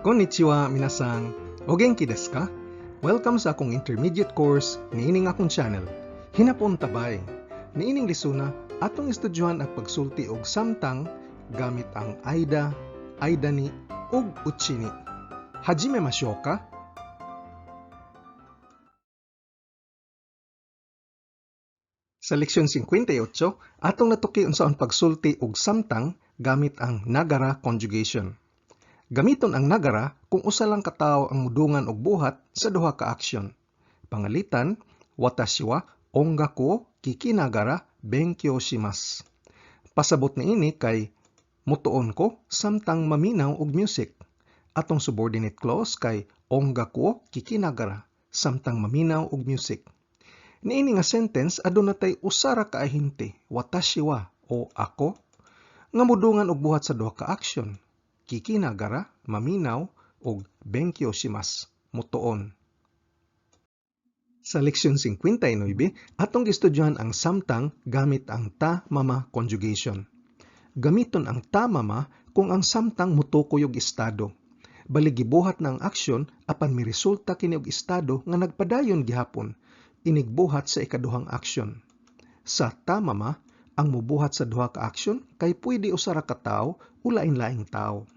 Konnichiwa, minasan. O genki desu ka? Welcome sa akong intermediate course niining akong channel. Hinapon tabay. Niining lisuna, atong estudyuhan ang pagsulti og samtang gamit ang aida, aidani ug uchini. Hajime mashou ka? Sa leksyon 58, atong natuki unsaon pagsulti og samtang gamit ang nagara conjugation. Gamiton ang nagara kung usa lang ka tawo ang mudungan og buhat sa duha ka aksyon. Pangalitan, watashi wa ongaku o kikinagara benkyou shimasu. Pasabot niini kay mutuon ko samtang maminaw og music. Atong subordinate clause kay ongaku o kikinagara samtang maminaw og music. Niini nga sentence aduna tay usa ra ka ahente, watashi wa o ako, nga mudungan og buhat sa duha ka aksyon. Kikinagara, maminaw, ug benkyou shimasu, mutuon. Sa leksyon 59, atong gistudyuhan ang samtang gamit ang ta-mama conjugation. Gamiton ang ta-mama kung ang samtang mutukoy og estado. Bali gibuhat na ang aksyon apan miresulta kini og estado nga nagpadayon gihapon, inigbuhat sa ikaduhang aksyon. Sa ta-mama, ang mubuhat sa duha ka aksyon kay pwede usa ra ka tawo o lain-laing tawo.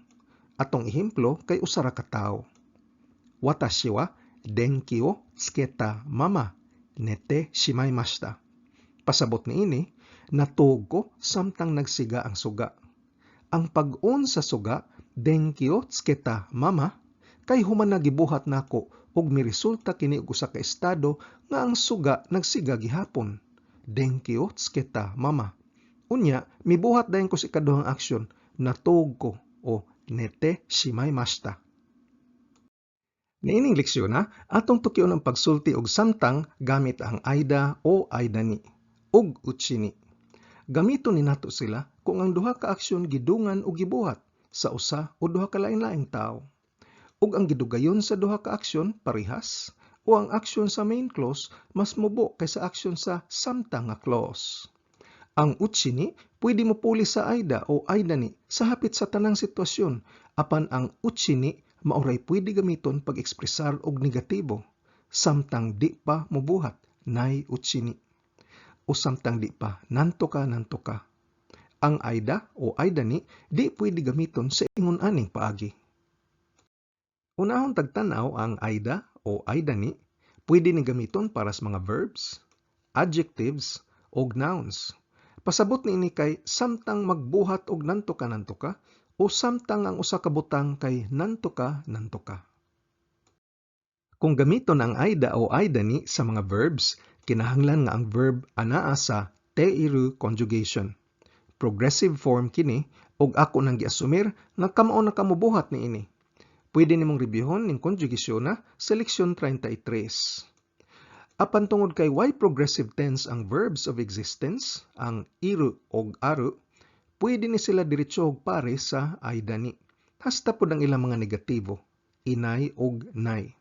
Atong ehemplo kay usa ra ka tawo. Watashi wa denki o tsuketa mama nete shimaimashita. Pasabot niini, natuog ko samtang nagsiga ang suga. Ang pag-on sa suga, denki o tsuketa mama, kay human na gibuhat nako ug miresulta kini og usa ka estado nga ang suga nagsiga gihapon. Denki o tsuketa mama. Unya, mibuhat dayon ko sa ikaduhang aksyon, natuog ko o nete shimaimashita. Niining leksyon na, atong tukion ang pagsulti og samtang gamit ang aida o aidani ug uchini. Gamiton ni nato sila kung ang duha ka aksyon gidungan o gibuhat sa usa o duha ka lain-laing tawo. Ug ang gidugayon sa duha ka aksyon parehas o ang aksyon sa main clause mas mubo kaysa aksyon sa samtang nga clause. Ang uchini pwede mopuli sa aida o aidani sa hapit sa tanang sitwasyon, apan ang uchini maoray pwede gamiton pag-ekspresar og negatibo, samtang di pa mobuhat, nay uchini. O samtang di pa nantoka nantoka. Ang aida o aidani di pwede gamiton sa ingon aning paagi. Unahon tagtan-aw ang aida o aidani, pwede ni gamiton para sa mga verbs, adjectives, og nouns. Pasabot niini kay samtang magbuhat og nantoka nantoka o samtang ang usa ka butang kay nantoka nantoka. Kung gamiton ang aida o aidani sa mga verbs, kinahanglan nga ang verb anaa sa te-iru conjugation. Progressive form kini ug ako nang giasumir nga kamao na kamobuhat niini. Pwede nimong rebyuhon ning konjugasyon na sa leksyon 33. Apan tungod kay way progressive tense ang verbs of existence, ang iru og aru, pwede ni sila diretso og pare sa aidani. Hasta pod ang ilang mga negatibo, inay og nay.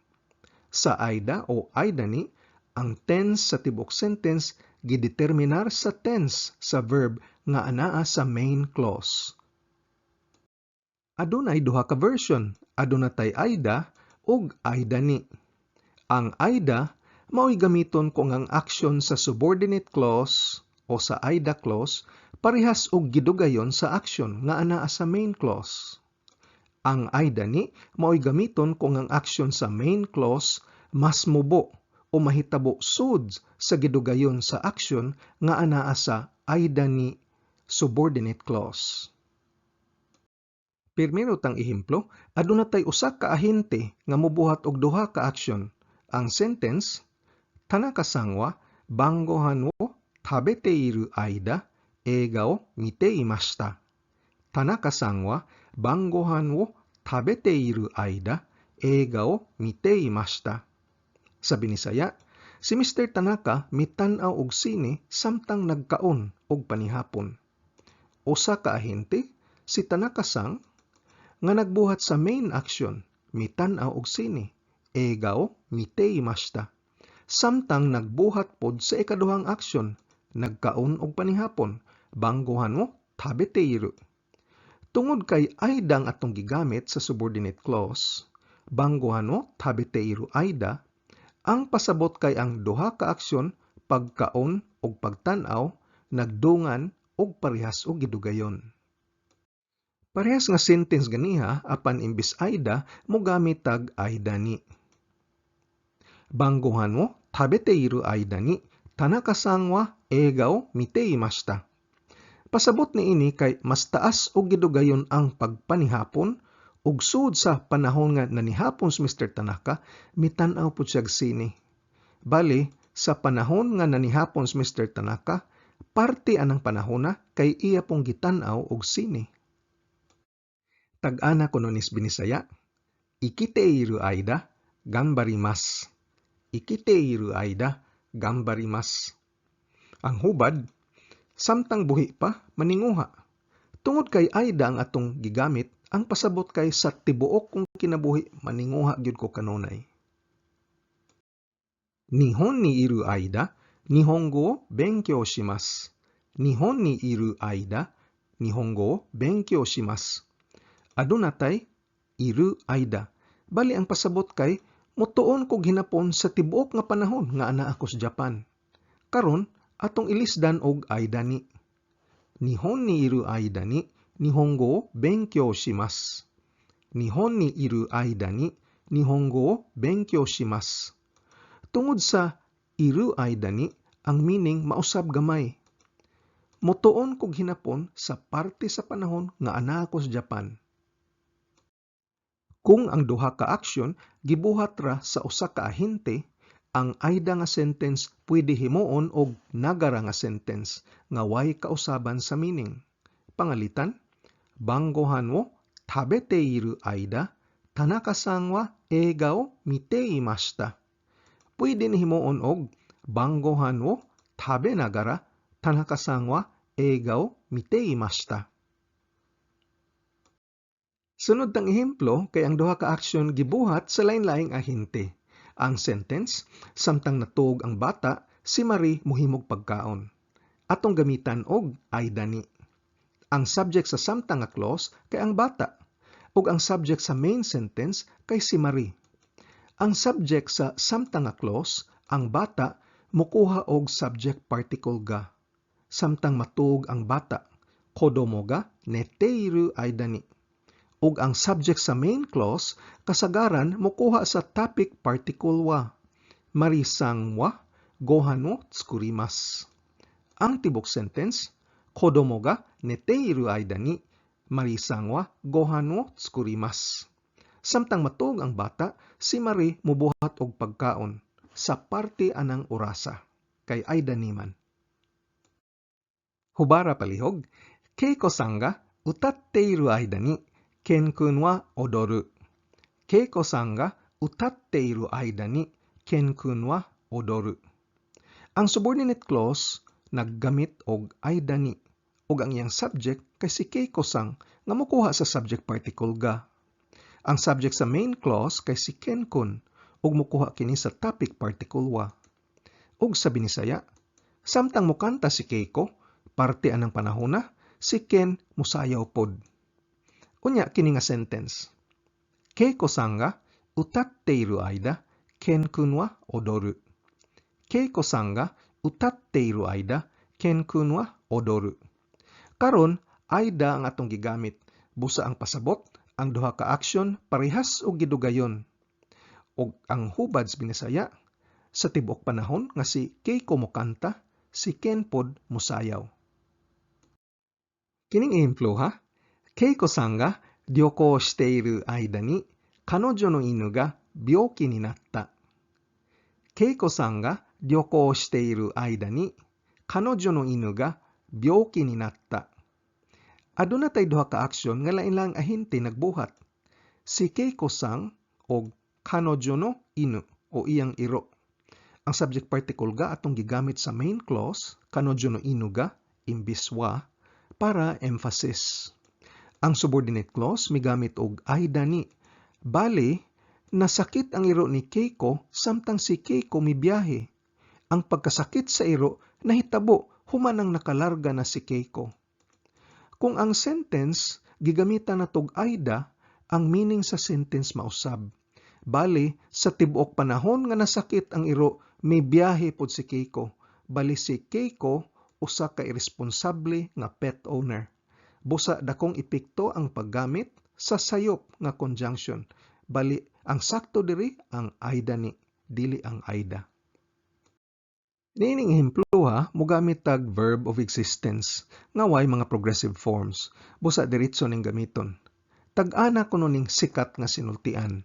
Sa aida o aidani, ang tense sa tibuok sentence gideterminar sa tense sa verb nga anaa sa main clause. Adunay duha ka version, aduna tay aida ug aidani. Ang aida mao'y gamiton kung ang aksyon sa subordinate clause o sa aida clause parehas og gidugayon sa aksyon nga anaa sa main clause. Ang aidani mao'y gamiton kung ang aksyon sa main clause mas mubo o mahitabo sud sa gidugayon sa aksyon nga anaa sa aidani subordinate clause. Pirmero tang ehemplo, aduna tay usa ka ahente nga mobuhat og duha ka aksyon. Ang sentence, Tanaka-san wa bangohan wo tabete iru aida eiga o mite imashita. Tanaka-san wa bangohan wo tabete iru aida eiga o mite imashita. Sa Binisaya, si Mr. Tanaka mitan-aw og sine samtang nagkaon og panihapon. Usa ka ahente, si Tanaka-san, nga nagbuhat sa main action, mitan-aw og sine, eiga o mite imashita. Samtang nagbuhat pod sa ikaduhang aksyon, nagkaon og panihapon, banggohan wo tabete iru. Tungod kay 間 ang atong gigamit sa subordinate clause, 晩ご飯を食べている間, ang pasabot kay ang duha ka aksyon, pagkaon ug pagtan-aw, nagdungan ug parehas og gidugayon. Parehas nga sentence ganiha, apan imbis 間 mogamit tag 間に. 晩ご飯を食べている間に田中さんは映画を見ていました。Pasabot niini kay mas taas og gidugayon ang pagpanihapon ug sud sa panahon nga nanihapon si Mr. Tanaka, mitan-aw pud siyag sine. Bali, sa panahon nga nanihapon si Mr. Tanaka, parte anang panahona kay iya pong gitan-aw og sine. Tag-ana kuno nis Binisaya. 生きている間、頑張ります。生きている間、頑張ります。Ang hubad, samtang buhi pa, maninguha. Tungod kay 間 ang atong gigamit, ang pasabot kay sa tibuok kong kinabuhi, maninguha gyud ko kanunay. 日本にいる間、日本語を勉強します。日本にいる間、日本語を勉強します。Aduna tay いる間. Bali, ang pasabot kay mutuon kog hinapon sa tibuok nga panahon nga ana ako sa Japan. Karon atong ilisdan og 間に. 日本にいる間に日本語を勉強します。日本にいる間に日本語を勉強します。Tungod sa いる間に, ang meaning mausab gamay. Mutuon kog hinapon sa parte sa panahon nga ana ako sa Japan. Kung ang duha ka aksyon gibuhat ra sa usa ka ahente, ang 間 nga sentence pwede himuon og ながら nga sentence nga way kausaban sa meaning. Pangalitan, 晩ご飯を食べている間、田中さんは映画を見ていました。Pwede ni himuon og 晩ご飯を食べながら田中さんは映画を見ていました。Sunod tang ehemplo kay ang duha ka aksyon gibuhat sa lain-laing ahente. Ang sentence, samtang natuog ang bata, si Marie mohimog pagkaon. Atong gamitan og 間に. Ang subject sa samtang nga clause kay ang bata ug ang subject sa main sentence kay si Marie. Ang subject sa samtang nga clause, ang bata, mukuha og subject particle が. Samtang matuog ang bata, 子供が寝ている間に. Ug ang subject sa main clause kasagaran mokuha sa topic particle は. マリさんはご飯を作ります。Ang tibok sentence, 子供が寝ている間にマリさんはご飯を作ります。Samtang matuog ang bata, si Marie mubuhat og pagkaon sa parte anang orasa kay 間に man. Hubara palihog, 恵子さんが歌っている間にケン君は踊る。恵子さんが歌っている間にケン君は踊る。Ang subordinate clause naggamit og 間に ug ang iyang subject kay si Keiko さん nga mokuha sa subject particle が. Ang subject sa main clause kay si Ken 君 ug mokuha kini sa topic particle は. Ug sa Binisaya, samtang mokanta si Keiko, parte anang panahona, si Ken musayaw pod. Unya kini nga sentence. 恵子さんが歌っている間、ケン君は踊る。恵子さんが歌っている間、ケン君は踊る。Karon, 間 ang atong gigamit. Busa ang pasabot, ang duha ka aksyon parehas og gidugayon. Og ang hubad sa Binisaya, sa tibuok panahon nga si Keiko mokanta, si Ken pod mosayaw. Kining ehemplo ha, 恵子さんが旅行している間に彼女の犬が病気になった。恵子さんが旅行している間に彼女の犬が病気になった。Aduna tay duha ka aksyon nga lain-laing ahente nagbuhat. Si Keiko さん og 彼女の犬 o iyang iro. Ang subject particle が atong gigamit sa main clause, 彼女の犬が imbis は, para emphasis. Ang subordinate clause migamit og 間に. Bali, nasakit ang iro ni Keiko samtang si Keiko mibiyahe. Ang pagkasakit sa iro nahitabo human ang nakalarga na si Keiko. Kung ang sentence gigamitan natog aida, ang meaning sa sentence mausab. Bali, sa tibuok panahon nga nasakit ang iro, mibiyahe pod si Keiko. Bali si Keiko usa ka iresponsable nga pet owner. Busa dakong epekto ang paggamit sa sayop nga conjunction. Bali, ang sakto diri ang aida ni, dili ang aida. Niining ehemplo ha, mogamit tag verb of existence nga way mga progressive forms. Busa diretso ning gamiton. Tag-ana kuno ning sikat nga sinultian.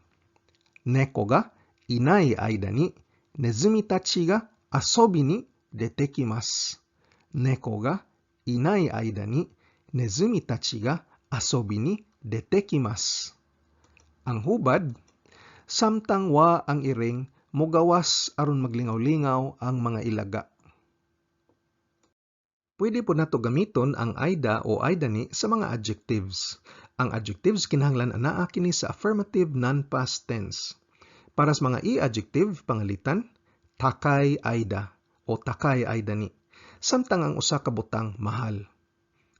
Neko ga inai aida ni nezumi tachi ga asobi ni detekimasu. Neko ga inai aida ni nezumi tachi ga asobi ni detekimasu. Ang hubad, samtang wa ang iring, mogawas aron maglingaw-lingaw ang mga ilaga. Pwede po nato gamiton ang aida o aida ni sa mga adjectives. Ang adjectives kinahanglan anaa kini sa affirmative non-past tense. Para sa mga i-adjective, pangalitan, takay aida o takay aida ni, samtang ang usa ka butang mahal.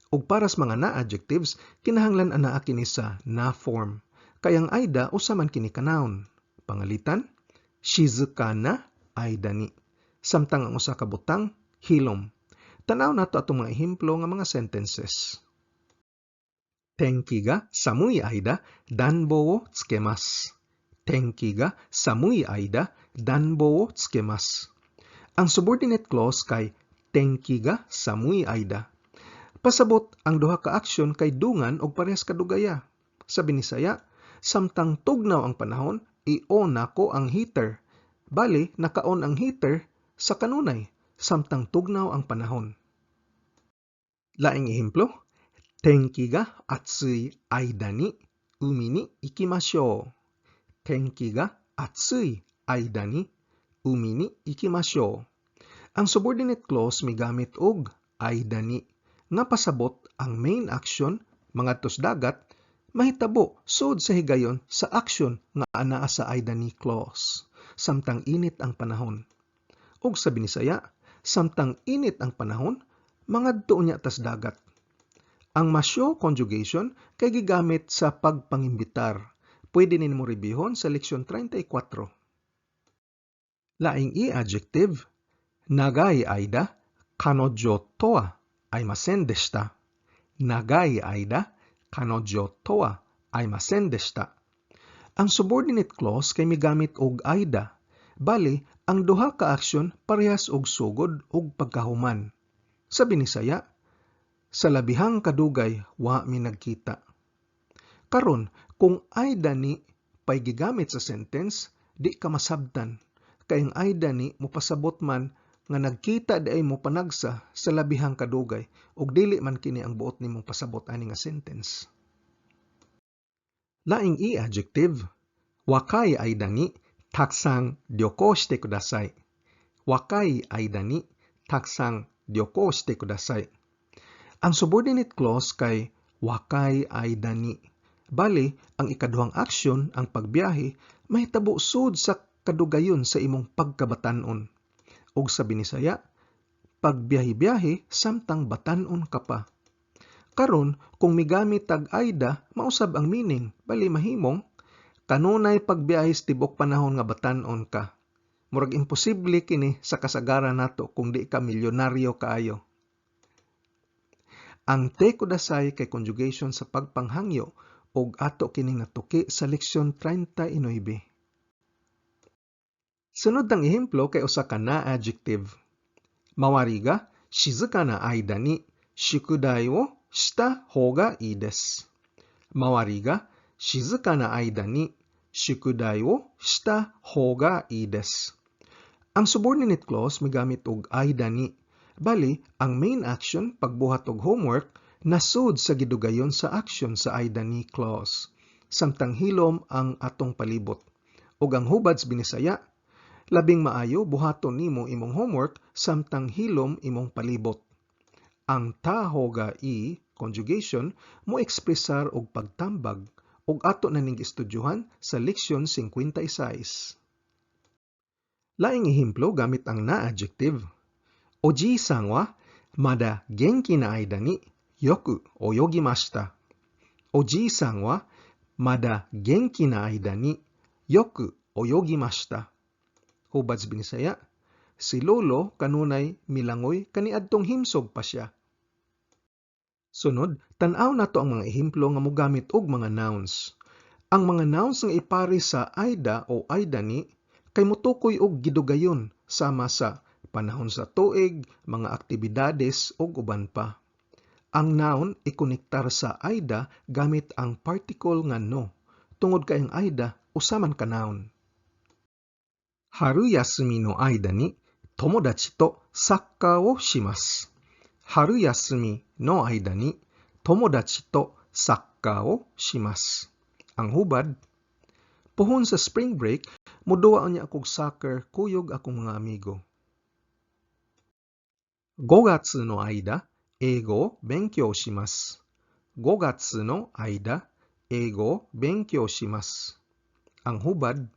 Ug para sa mga na-adjectives, kinahanglan anaa kini sa na form. Kay ang aida usa man kini ka noun. Pangalitan, shizuka na aida ni, samtang ang usa ka butang hilom. Tanaw nato atong mga ehemplo nga mga sentences. Tenki ga samui aida danbo wo tsukemasu. Tenki ga samui aida danbo wo tsukemasu. Ang subordinate clause kay tenki ga samui aida. Pasabot ang duha ka aksyon kay dungan og parehas kadugaya. Sa Binisaya, samtang tugnaw ang panahon, i-on nako ang heater. Bali, naka-on ang heater sa kanunay, samtang tugnaw ang panahon. Laing ehemplo, tenki ga atsui aida ni umi ni ikimashou. Tenki ga atsui aida ni umi ni ikimashou. Ang subordinate clause migamit og aida ni nga pasabot ang main action, mangadtos dagat, mahitabo sud sa higayon sa action nga anaa sa aida ni clause, samtang init ang panahon. Ug sa Binisaya, samtang init ang panahon, mangadto unya tas dagat. Ang mashou conjugation kay gigamit sa pagpangimbitar. Pwede nimo rebihon sa leksyon 34. Laing i-adjective, nagai aida kanojo to wa aimasen deshita. Nagai aida kanojo to wa aimasen deshita. Ang subordinate clause kay migamit og aida. Bali, ang duha ka aksyon parehas og sugod ug pagkahuman. Sa Binisaya, sa labihang kadugay wa mi nagkita. Karon, kung aida ni pay gigamit sa sentence, di ka masabtan. Kay ang aida ni mopasabot man nga nagkita diay mo panagsa sa labihang kadugay ug dili man kini ang buot nimong pasabot ani nga sentence. Laing i-adjective, wakai aida ni takusan ryoko shite kudasai. Wakai aida ni takusan ryoko shite kudasai. Ang subordinate clause kay wakai aida ni. Bali, ang ikaduhang aksyon, ang pagbiyahe, mahitabo sud sa kadugayon sa imong pagkabatan-on. Ug sa Binisaya, pagbiyahe-biyahe samtang batan-on ka pa. Karon, kung migamit tag aida, mausab ang meaning, bali mahimong kanunay pagbiyahe sa tibok panahon nga batan-on ka. Murag imposible kini sa kasagaran nato kung di ka milyonaryo kaayo. Ang te kudasai kay conjugation sa pagpanghangyo ug ato kining natuki sa leksyon 39. Sunod ang ehemplo kay usa ka na adjective. Mawari ga shizuka na aida ni shukudai wo shita hou ga ii desu. Mawari ga shizuka na aida ni shukudai wo shita hou ga ii desu. Ang subordinate clause migamit og aida ni. Bali, ang main action, pagbuhat og homework, nasud sa gidugayon sa action sa aida ni clause, samtang hilom ang atong palibot. Ug ang hubad sa Binisaya, labing maayo buhaton nimo imong homework samtang hilom imong palibot. Ang ta hou ga ii conjugation mo ekspresar og pagtambag ug ato na ning giestudyohan sa leksyon 56. Laing ehemplo gamit ang na-adjective. Oji-san wa mada genki na aida ni yoku oyogimashita. おじいさんはまだ元気な間によく泳ぎました. Hubad sa Binisaya, si Lolo kanunay milangoy kaniadtong himsog pa siya. Sunod, tan-aw nato ang mga ehemplo nga mogamit og mga nouns. Ang mga nouns nga ipare sa aida o aida ni kay motukoy og gidugayon sama sa panahon sa tuig, mga aktibidades ug uban pa. Ang noun ikonektar sa aida gamit ang particle nga no, tungod kay ang aida usa man ka noun. 春休みの間に友達とサッカーをします。春休みの間に友達とサッカーをします。Ang hubad, puhon sa spring break, moduwa unya kog soccer kuyog akong mga amigo. 5月の間、英語を勉強します。5月の間、英語を勉強します。Ang hubad,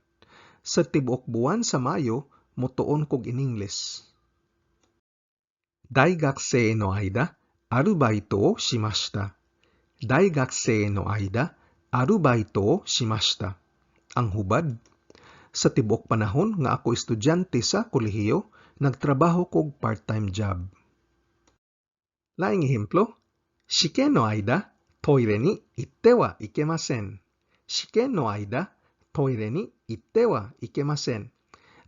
sa tibuok buwan sa Mayo, motuon kog Iningles. 大学生の間、アルバイトをしました。大学生の間、アルバイトをしました。Ang hubad, sa tibuok panahon nga ako estudyante sa kolehiyo, nagtrabaho kog part-time job. Laing ehemplo, 試験の間、トイレに行ってはいけません。試験の間、トイレに行ってはいけません。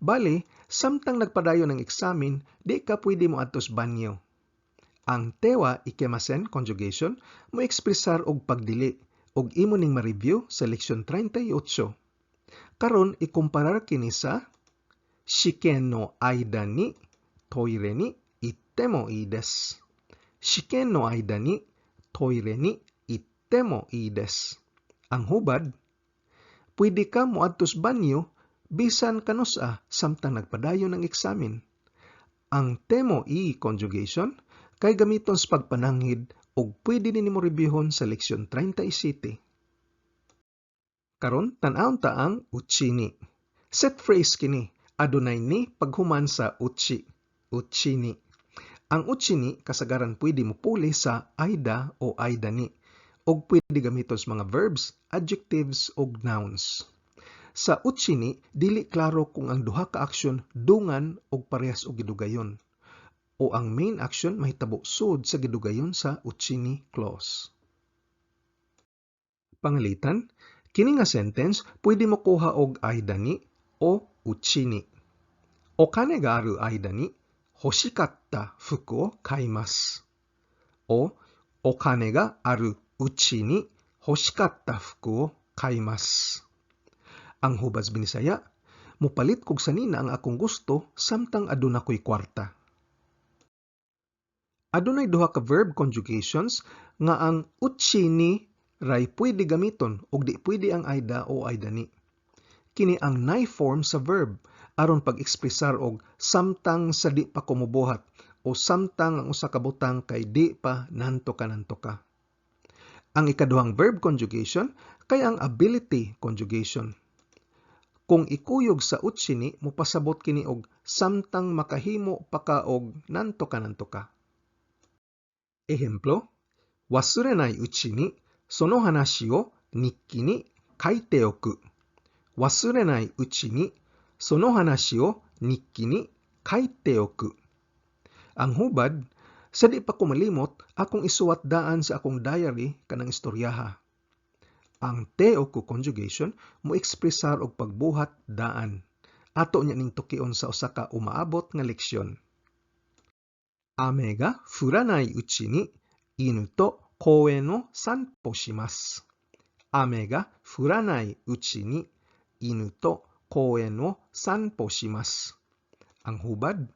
Bali, samtang nagpadayon ang eksamen, di ka pwede moadto sa banyo. Ang てはいけません conjugation mo ekspresar og pagdili ug imo ning ma-review sa leksyon 38. Karon ikumparar kini sa 試験の間にトイレに行ってもいいです。試験の間にトイレに行ってもいいです。Ang hubad, pwede ka moadto sa banyo bisan kanus-a samtang nagpadayon ang eksamen. Ang てもいい conjugation kay gamiton sa pagpananghid ug pwede nimo reviewhon sa leksyon 37. Karon tan-awon ta ang うちに. Set phrase kini, adunay ni paghuman sa うち, うちに. Ang うちに kasagaran pwede mopuli sa aida o aida ni ug pwede gamiton sa mga verbs, adjectives ug nouns. Sa うちに dili klaro kung ang duha ka aksyon dungan og parehas og gidugayon o ang main action mahitabo sud sa gidugayon sa うちに clause. Pangalitan, kini nga sentence pwede mokuha og 間に o うちに. お金がある間に欲しかった服を買います。おお金があるうちに欲しかった服を買います。Ang hubad sa Binisaya, mopalit kog sanina ang akong gusto samtang aduna ko'y kwarta. Adunay duha ka verb conjugations nga ang うちに ray pwede gamiton ug di pwede ang aida o aida ni. Kini ang ない form sa verb aron pag-ekspresar og samtang sa di pa ko mobuhat o samtang ang usa ka butang kay di pa nanto ka nanto ka. Ang ikaduhang verb conjugation kay ang ability conjugation. Kung ikuyog sa うちに mopasabot kini og samtang makahimo pa ka og nanto ka nanto ka. Ehemplo, 忘れないうちにその話を日記に書いておく。忘れないうちにその話を日記に書いておく。Ang hubad, sa di pa ko malimot, akong isuwat daan sa akong diary kanang istoryaha. Ang ておく conjugation mo ekspresar og pagbuhat daan. Ato nya ning tukion sa usa ka umaabot nga leksyon. 雨が降らないうちに犬と公園を散歩します。雨が降らないうちに犬と公園を散歩します。Ang hubad,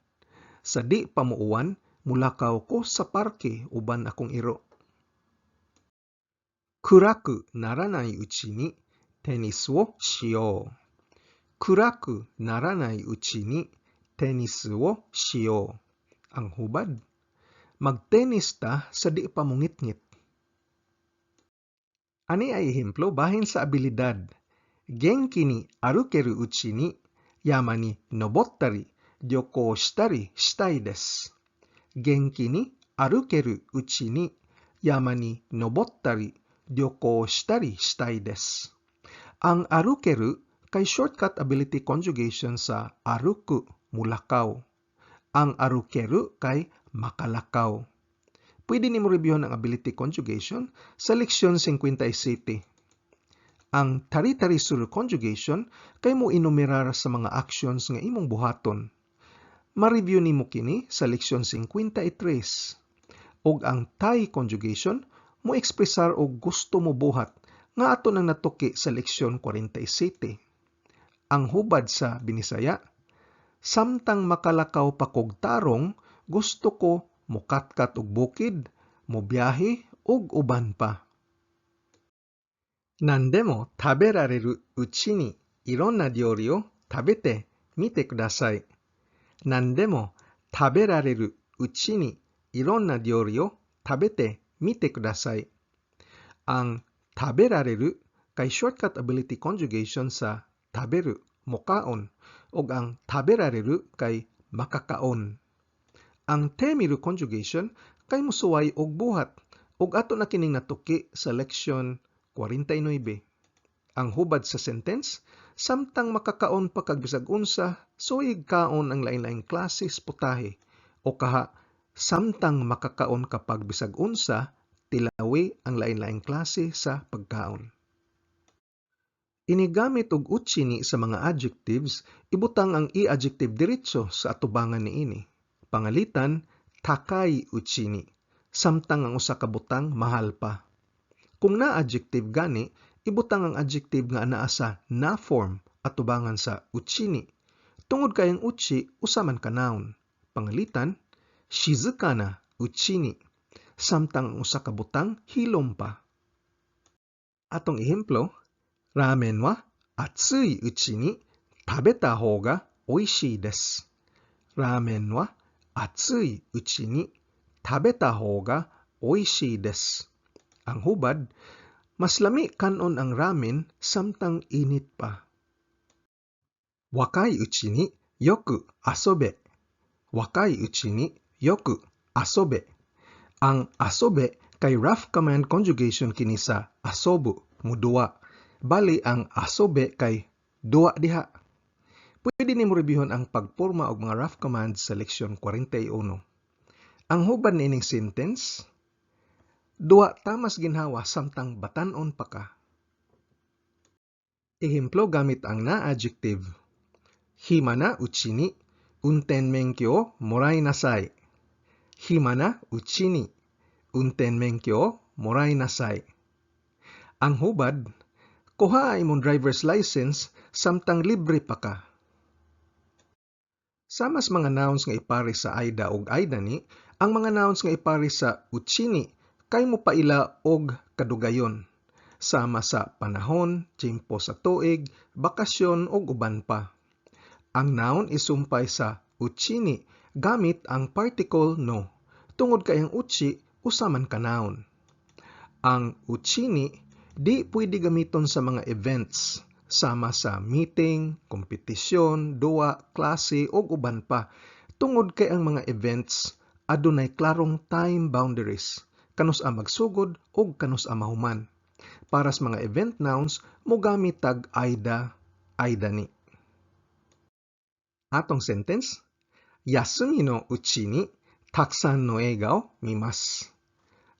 sa di pa muuwan, mulakaw ko sa parke uban akong iro. 暗くならないうちにテニスをしよう。暗くならないうちにテニスをしよう。Ang hubad, magtennis ta sa di pa mungitngit. Ani ay ehemplo bahin sa abilidad. 元気に歩けるうちに山に登ったり旅行したりしたいです。元気に歩けるうちに山に登ったり旅行したりしたいです。 Ang 歩ける kay shortcut ability conjugation sa 歩く, mulakaw. Ang 歩ける kay makalakaw. Pwede nimo reviewon ang ability conjugation sa leksyon 57. Ang たりたりする conjugation kay mo enumerar sa mga actions nga imong buhaton. Ma-review nimo kini sa leksyon 53. Ug ang たい conjugation mo ekspresar og gusto mo buhat nga ato nang natuki sa leksyon 47. Ang hubad sa Binisaya, samtang makalakaw pa kog tarong, gusto ko mokatkat og bukid, mobiyahe ug uban pa. 何でも食べられるうちにいろんな料理を食べてみてください。何でも食べられるうちにいろんな料理を食べてみてください。Ang 食べられる kay shortcut ability conjugation sa 食べる, mokaon, ug ang 食べられる kay makakaon. Ang てみる conjugation kay musuway og buhat ug ato na kining natuki sa leksyon 49. Ang hubad sa sentence, samtang makakaon pa kag bisag unsa, suway'g kaon ang lain-laing klase sa putahe o kaha samtang makakaon ka pag bisag unsa, tilawi ang lain-laing klase sa pagkaon. Inigamit og うちに sa mga adjectives, ibutang ang i-adjective diretso sa atubangan niini. Pangalitan, 高いうちに, samtang ang usa ka butang mahal pa. Kung na-adjective gani, ibutang ang adjective nga anaa sa na form atubangan sa うちに. Tungod kay ang うち usa man ka noun. Pangalitan, 静かなうちに, samtang ang usa ka butang hilom pa. Atong ehemplo, ラーメンは熱いうちに食べた方が美味しいです。ラーメンは熱いうちに食べた方が美味しいです。Ang hubad, mas lami kanon ang ramen samtang init pa. 若いうちによく遊べ。若いうちによく遊べ。Ang 遊べ kay rough command conjugation kini sa 遊ぶ, muduwa. Bali ang 遊べ kay duwa diha. Pwede nimo reviewon ang pagporma og mga rough commands sa leksyon 41. Ang hubad niining sentence, duwa ta mas ginhawa samtang batan-on pa ka. Ehemplo gamit ang na adjective. 暇なうちに運転免許をもらいなさい。暇なうちに運転免許をもらいなさい。Ang hubad, kuha imong driver's license samtang libre pa ka. Sama sa mga nouns nga ipare sa 間 ug 間に, ang mga nouns nga ipare sa うちに kay mopaila og kadugayon. Sama sa panahon, tiyempo sa tuig, bakasyon ug uban pa. Ang noun isumpay sa うちに gamit ang particle の tungod kay ang うち usa man ka noun. Ang うちに di pwede gamiton sa mga events sama sa meeting, kompetisyon, duwa, klase ug uban pa tungod kay ang mga events adunay klarong time boundaries kanus-a magsugod ug kanus-a mahuman. Para sa mga event nouns, mogamit tag 間, 間に. Atong sentence, 休みのうちにたくさんの映画を見ます。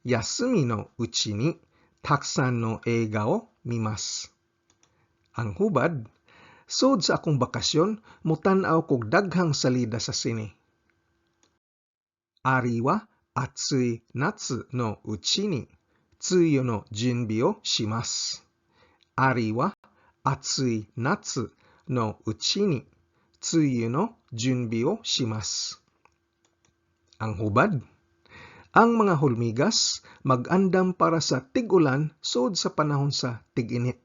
休みのうちにたくさんの映画を見ます。Ang hubad, sud sa akong bakasyon, mutan-aw kog daghang salida sa sine. アリは暑い夏のうちに梅雨の準備をします。アリは暑い夏のうちに梅雨の準備をします。Ang hubad, ang mga hulmigas mag-andam para sa tig-ulan sud sa panahon sa tig-init.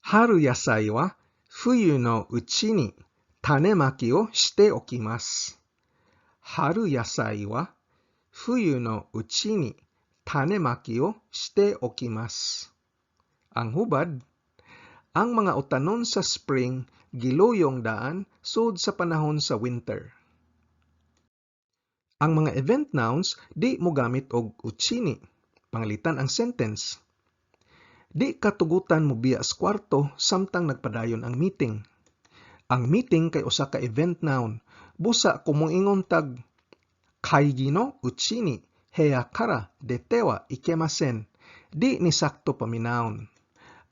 春野菜は冬のうちに種まきをしておきます。春野菜は冬のうちに種まきをしておきます。Ang hubad, ang mga utanon sa spring giluyong daan sud sa panahon sa winter. Ang mga event nouns di mogamit og うちに. Pangalitan ang sentence. Di ka tugutan mobiya sa kwarto samtang nagpadayon ang meeting. Ang meeting kay usa ka event noun. Busa kung moingon tag kaigi no uchi ni heya kara dete wa ikemasen, di ni sakto paminawon.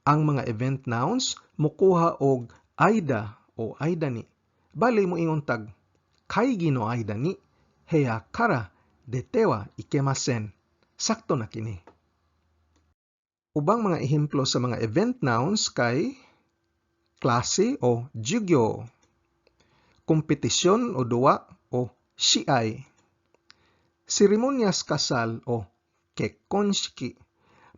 Ang mga event nouns mokuha og aida o aida ni. Bali moingon tag kaigi no aida ni heya kara dete wa ikemasen. Sakto na kini. Ubang mga ehemplo sa mga event nouns kay klase o jugyo, kompetisyon o duwa o shiai, seremonyas kasal o kekkonshiki.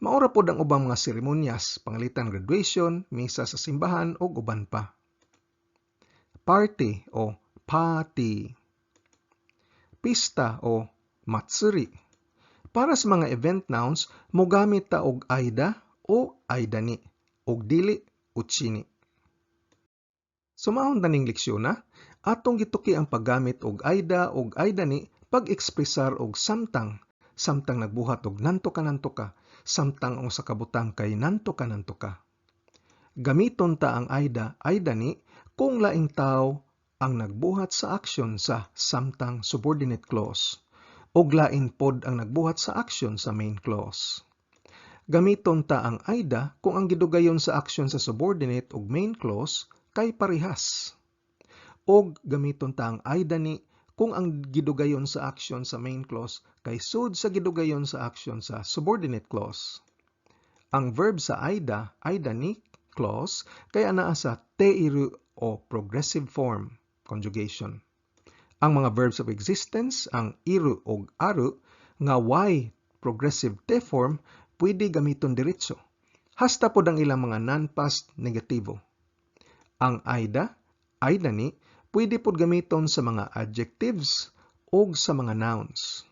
Mao ra pod ang ubang mga seremonyas, pangalitan graduation, misa sa simbahan ug uban pa. Party o party. Pista o matsuri. Para sa mga event nouns, mogamit ta og aida o aida ni ug dili uchi ni. Sumahon taning leksyon, atong gituki ang paggamit og aida og aida ni pag-ekspresar og samtang, samtang nagbuhat og nanto ka nanto ka, samtang ang usa ka butang kay nanto ka nanto ka. Gamiton ta ang aida, aida ni kung laing tawo ang nagbuhat sa aksyon sa samtang subordinate clause ug lain pod ang nagbuhat sa aksyon sa main clause. Gamiton ta ang aida kung ang gidugayon sa aksyon sa subordinate ug main clause kay parehas. Og gamiton ta ang aida ni kung ang gidugayon sa aksyon sa main clause kay sud sa gidugayon sa aksyon sa subordinate clause. Ang verb sa aida, aida ni clause kay anaa sa te iru o progressive form conjugation. Ang mga verbs of existence, ang iru og aru, nga way progressive te form, pwede gamiton diretso. Hasta pod ang ilang mga non-past negatibo. Ang aida, aida ni, pwede pod gamiton sa mga adjectives og sa mga nouns.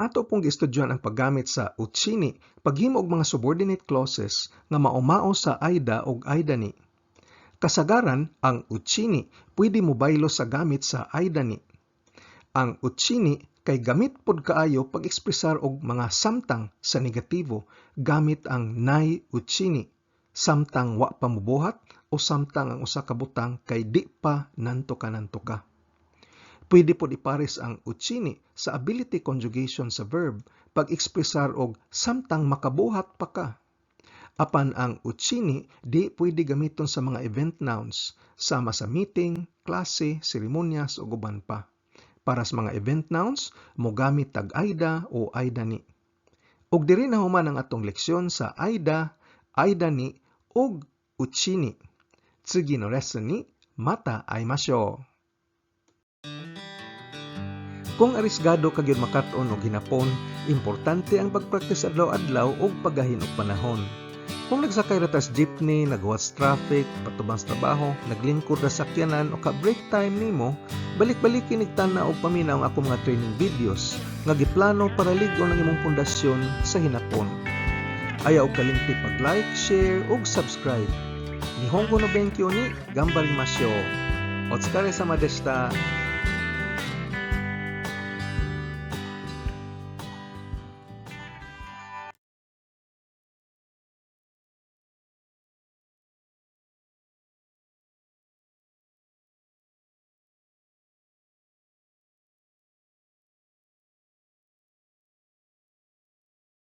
Ato pong giestudyohan ang paggamit sa uchi ni paghimo og mga subordinate clauses nga maumao sa aida og aida ni. Kasagaran, ang uchi ni pwede mobaylo sa gamit sa aida ni. Ang uchi ni kay gamit pod kaayo pag-ekspresar og mga samtang sa negatibo gamit ang nai uchi ni, samtang wa pa mobuhat o samtang ang usa ka butang kay di pa nanto ka nanto ka. Pwede pod ipares ang uchi ni sa ability conjugation sa verb pag-ekspresar og samtang makabuhat pa ka. Apan ang uchi ni di pwede gamiton sa mga event nouns sama sa meeting, klase, seremonyas ug uban pa. Para sa mga event nouns, mogamit tag aida o aida ni. Ug diri na human ang atong leksyon sa aida, aida ni ug uchi ni. Tsugi no lesson ni mata aimashou. Kung arisgado ka gyud makat-on og hinapon, importante ang pagpraktis adlaw-adlaw ug paggahin og panahon. Kung nagsakay ra tas jeepney, naghuwat sa traffic, patubang sa trabaho, naglingkod ra sa sakyanan o ka break time nimo, balik-baliki nig tan-aw og paminaw ang akong mga training videos nga giplano para lig-on ang imong pundasyon sa hinapon. Ayaw og kalimti pag-like, share ug subscribe. Nihongo no benkyou ni ganbarimashou. Otsukaresama deshita.